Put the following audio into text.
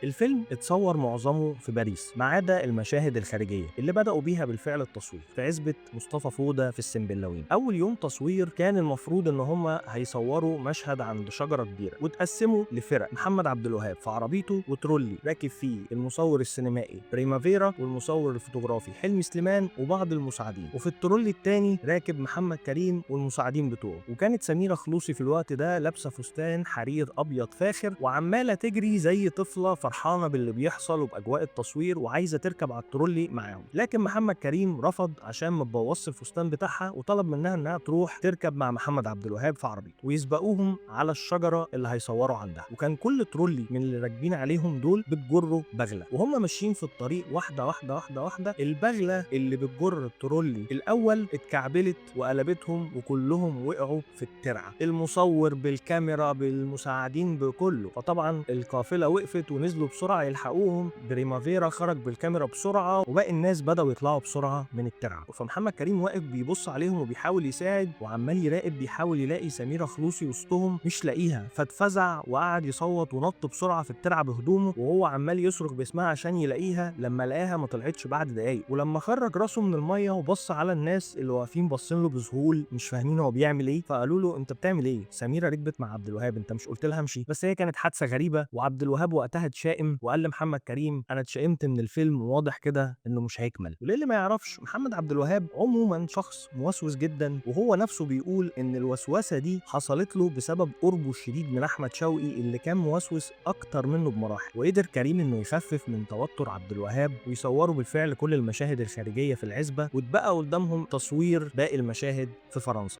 الفيلم اتصور معظمه في باريس ما عدا المشاهد الخارجية اللي بدأوا بيها بالفعل التصوير في عزبة مصطفى فودة في السنبلاوين. أول يوم تصوير كان المفروض إن هما هيصوروا مشهد عند شجرة كبيرة، وتقسموا لفرق: محمد عبد الوهاب في عربيته وترولي راكب فيه المصور السينمائي بريمافيرا والمصور الفوتوغرافي حلمي سليمان وبعض المساعدين، وفي الترولي الثاني راكب محمد كريم والمساعدين بتوعه. وكانت سميرة خلوصي في الوقت ده لابسة فستان حرير أبيض فاخر وعمالة تجري زي طفلة فرحانة باللي بيحصل وبأجواء التصوير وعايزة تركب على الترولي معاهم. لكن محمد كريم رفض عشان ما تبوظش الفستان بتاعها، وطلب منها انها تروح تركب مع محمد عبد الوهاب في عربيته ويسبقوهم على الشجرة اللي هيصوروا عندها. وكان كل ترولي من اللي راكبين عليهم دول بتجره بغلة، وهم ماشيين في الطريق واحدة واحدة واحدة واحدة البغلة اللي بتجر الترولي الأول اتكعبلت وقلبتهم وكلهم وقعوا في الترعة، المصور بالكاميرا بالمساعدين بكله. فطبعا القافلة وقفت ونزلوا بسرعة يلحقوهم، بريمافيرا خرج بالكاميرا بسرعة وباقي الناس بدأوا يطلعوا بسرعة من الترعة. فمحمد كريم واقف بيبص عليهم وبيحاول يساعد وعمال يراقب، بيحاول يلاقي سميرة خلوصي وسطهم مش لاقيها، فاتفزع وقعد يصوت ونط بسرعة في الترعة بهدومه وهو عمال يصرخ باسمها عشان يلاقيها. لما لقاها ما طلعتش بعد دقايق، ولما خرج راسه من المية وبص على الناس اللي واقفين باصين له بذهول مش فاهمين هو بيعمل ايه، فقالوا له انت بتعمل ايه؟ سميرة ركبت مع عبد الوهاب، انت مش قلت لها امشي؟ بس هي كانت حادثة غريبة. وعبد الوهاب وقتها اتشائم وقال لمحمد كريم انا اتشائمت من الفيلم وواضح كده انه مش هيكمل. وللي ما يعرفش، محمد عبد الوهاب عموما شخص موسوس جدا، وهو نفسه بيقول ان الوسوسة دي حصلت له بسبب قربه الشديد من احمد شوقي اللي كان موسوس اكتر منه بمراحل. وقدر كريم انه يخفف من توتر عبد الوهاب ويصوروا بالفعل كل المشاهد الخارجية في العزبة، واتبقى قدامهم تصوير باقي المشاهد في فرنسا.